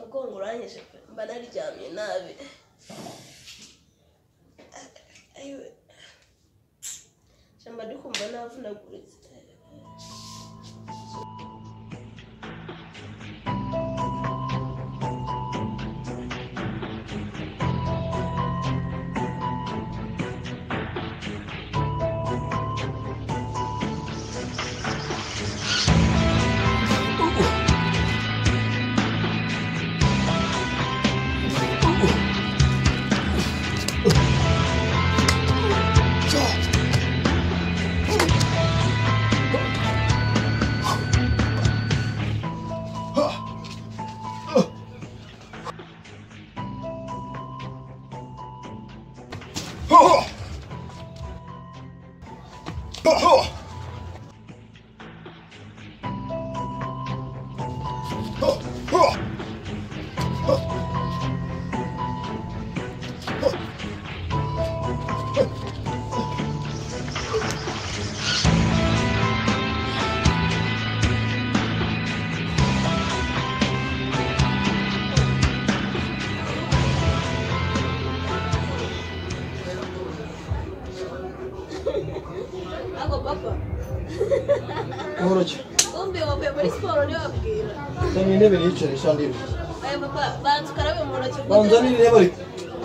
Umugongo uranyishe pe, mba naryamye nabi. Ayiwe. Shamba ndi kumva navunaguritse. Ako papa. Uroki. Kumbe wavuye muri siporo ntiwabwira. Zana intebe nicare sha ndirushye. Aya papa, banza ukarabe mu ntoki. Banzanire intebe ariko.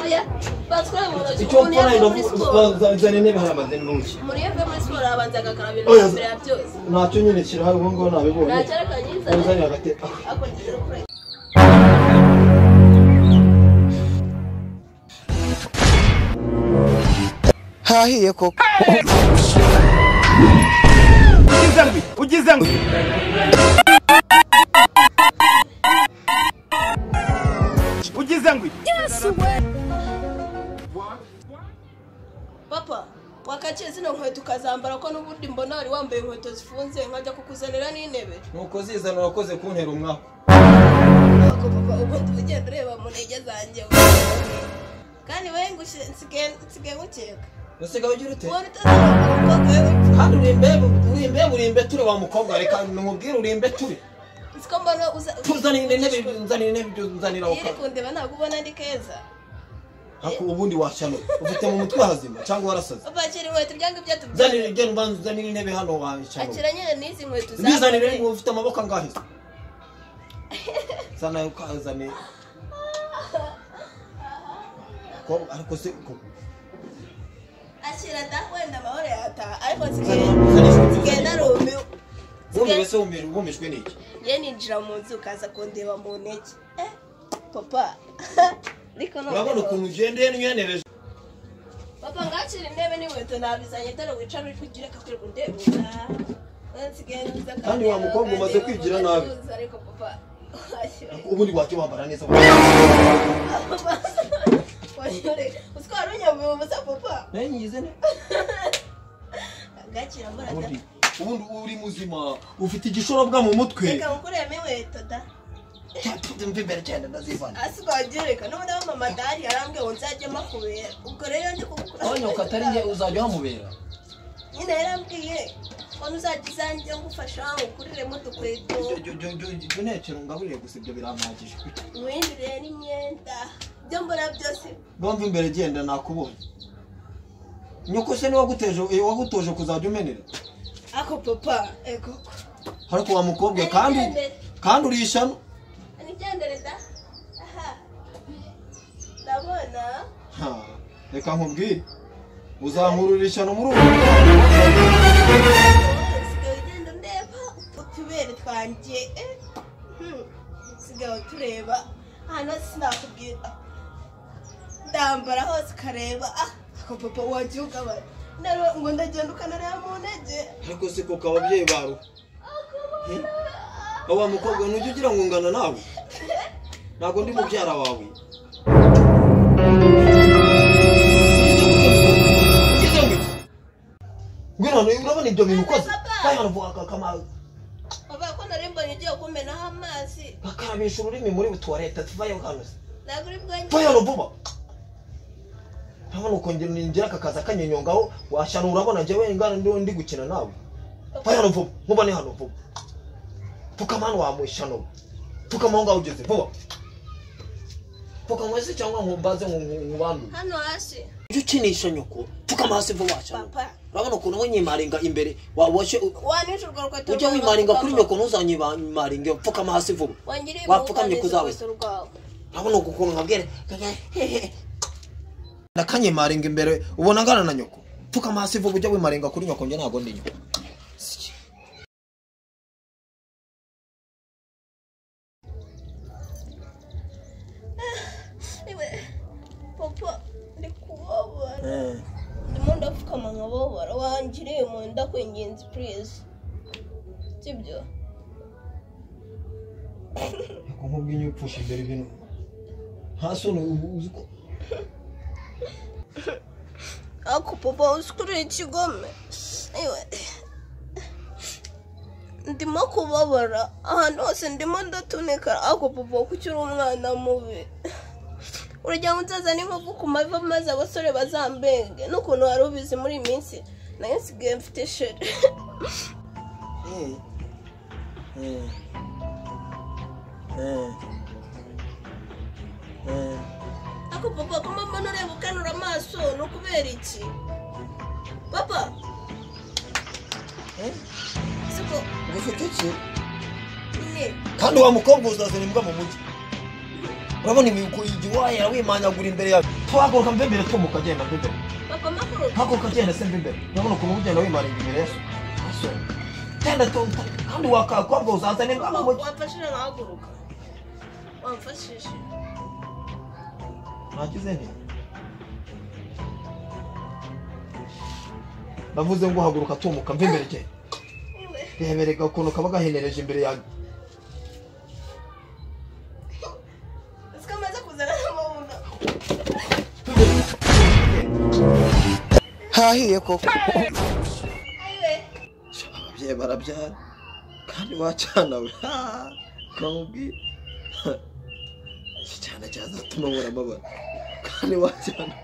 Oya, banza ukarabe mu ntoki. Icyo Umuntu mpfa iyo avuye muri siporo. Zana intebe haramaze n'urushyi. Umuntu iyo avuye muri siporo arabanza agakaraba Oya, intoki mbere ya byose. Ntacyo nyine kirahari ubu ngubu nabibonye. Ntacyo reka nyizane. Banzanire agate. Ako ngiye gukora. Hahiye koko. Ugize ngo ugize ngo Papa, wakaciye zino nkweto ukazambara ko n'ubundi mbona wari wambaye inkweto zifunze nkajya kukuzanira n'intebe. Nuko zizana urakoze kuntera umwaku. Ako papa, ubundi ugenda ureba mu ntege zanjye. Kandi we nsigaye ngukeka. Usigaye ugira ute? Ubona utazabona umukobwa we. Kandi uri imbe ture wa mukobwa, reka nkubwire uri imbe ture. Nzi ko mbona uza. Tuzanire intebe, nzanira intebe ibyo nzanira Iyo uri uka. kundeba ntabwo ubona ndi keza. Ariko ubundi washyano ufite mu mutwe hazima cyangwa warasaze? Papa, akira inkweto ibyo ngibyo tubyara. Nzanira ibyo mbanza uzanire intebe hano washyano. Akira nyine n'izi nkweto Bizanire zambaye. ngo ufite amaboko angahe? Zana ukazane. Ko ariko se ko Akira da wenda amahoro yataha ariko Zana- nsigaye narumiwe. Wumiwe se wumijwe n'iki? Njye ninjira mu nzu ukaza kundeba mu ntege. Papa. Ariko noneho- Urabona ukuntu ugendeye nyenereje. Papa ngakira intebe n'inkweto nabizanye dore wicara uri kugira akakwirirwa undeba. Nsigaye nza Kandi wa mukobwa umaze kandeba kwigira mu nabi. gatuza, ariko papa washyura. Ubundi wajya wambara neza. Washyure. Uzi ko wari unyambuye ubusa papa. Nayo nyize ne. Ngakira mbona da. Ubundi uri muzima ufite igishorobwa mu mutwe. Reka ngukuremo inkweto da. Mva imbere cyane ndazivana. Asi reka n'ubundi aho mama dari yarambwiye ngo nzajye makubera. Ubwo rero ndi kugukura. Abanyuka atari njye uzajya uhamubera. Nyine yarambwiye ko nuzajya uzanjye ngufasha ngukuriremo udukweto. Jya untekera ungaburire gusa ibyo birampagije. Nguhindurire n'imyenda. Ibyo mbona byose. Ngomva imbere genda nakubonye. Nyoko se ni wagutoje kuzajya umenera. Ako papa, ego. Ariko wa mukobwa kandi uri ishyano. Nigendere da. Aha. Ndabona. Ha, reka nkubwire. Uzankurura ishyano muri ubu. Usigaye ugenda undeba utubere twanjye. Usigaye utureba. Ahantu hose sinakubwira. Ndambara hose ukareba. Ako papa wagiye ugabanya. Ngo ndagenda ukanareba mu ntege. Ariko se koko ababyeyi bawe. Wa mukobwa ntujya ugira ngo ungana nawe. Ntabwo ndi mubyara wawe. Ngwino urabona ibyo bintu ukoze. Papa ko nari mbonye ugiye kumenaho amazi. Bakarabisha ururimi muri tuwarete tuvayo hano. Ntabwo uri bwongere. Vayo vuba. Urabona uko ngira aka kazi akanyenyongaho washyana urabona njyewe ngana ndi gukina nawe. Vayo hano vuba, nkubone hano vuba. Pfukama hano wa mushyano. Pfukama aho ngaho ugeze vuba. Pfukama hasi cyangwa nkumbaze nkubandu. Hano hasi. Ujye ukinisha nyoko, pfukama hasi vuba cyane. Papa. Urabona ukuntu winyimaringa imbere waboshe Wanisha urwo rukweto. Ujye wimaringa kuri nyoko ntuzanyimaringe, pfukama hasi vuba. Wapfukamye kuzawe. Urabona ukuntu nkabwira. Nakanyimaringa imbere ubona ngana na nyoko. Pfukama hasi vuba ujye wimaringa kuri nyoko njye ntago ndi nyoko. Papa, ndi kubabara. Ndimo ndapfukama nkababara, wangiriye mu nda kwinginze please. Sibyo? Yako nkubwiye upfusha imbere ibintu. Nta soni uzi ko. Ako papa uzi ikigome. Ndimo kubabara ahantu hose ndimo ndatunika. Ako papa kuki uri umwana mubi? Urajya nzaza n'inkovu ku mavi maze abasore bazambenge n'ukuntu wari ubizi muri iyi minsi nayo nsigaye mfite shere. Ako papa ko mama nureba ukanura amaso ni ukubera iki? Papa siko ufite iki? Kandi wa mukobwa uzazana imbwa mu mujyi. Urabona igiwaya wimanyagura imbere yawe. Twahaguruka mve imbere tumuka genda mve imbere. Papa makuru. Haguruka genda se mve imbere. Urabona ukuntu ugenda wimaringa imbere yesu. Genda kandi wakakobwa uzazana imbwa mu mujyi. Wamfashije nkahaguruka. Wamfashije. Nakize nti. Ndavuze ngo haguruka tumuka mve imbere genda. Reberega ukuntu kaba gahenereje imbere yawe. Hahiye koko. Ababyeyi barabyara kandi wacana we kamubwira iki cyana cyazatuma nkora amabara kandi wacana.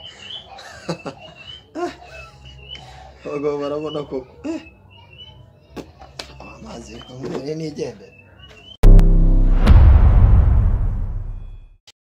Abagabo barabona koko. Amazi reka nkumene nigendere.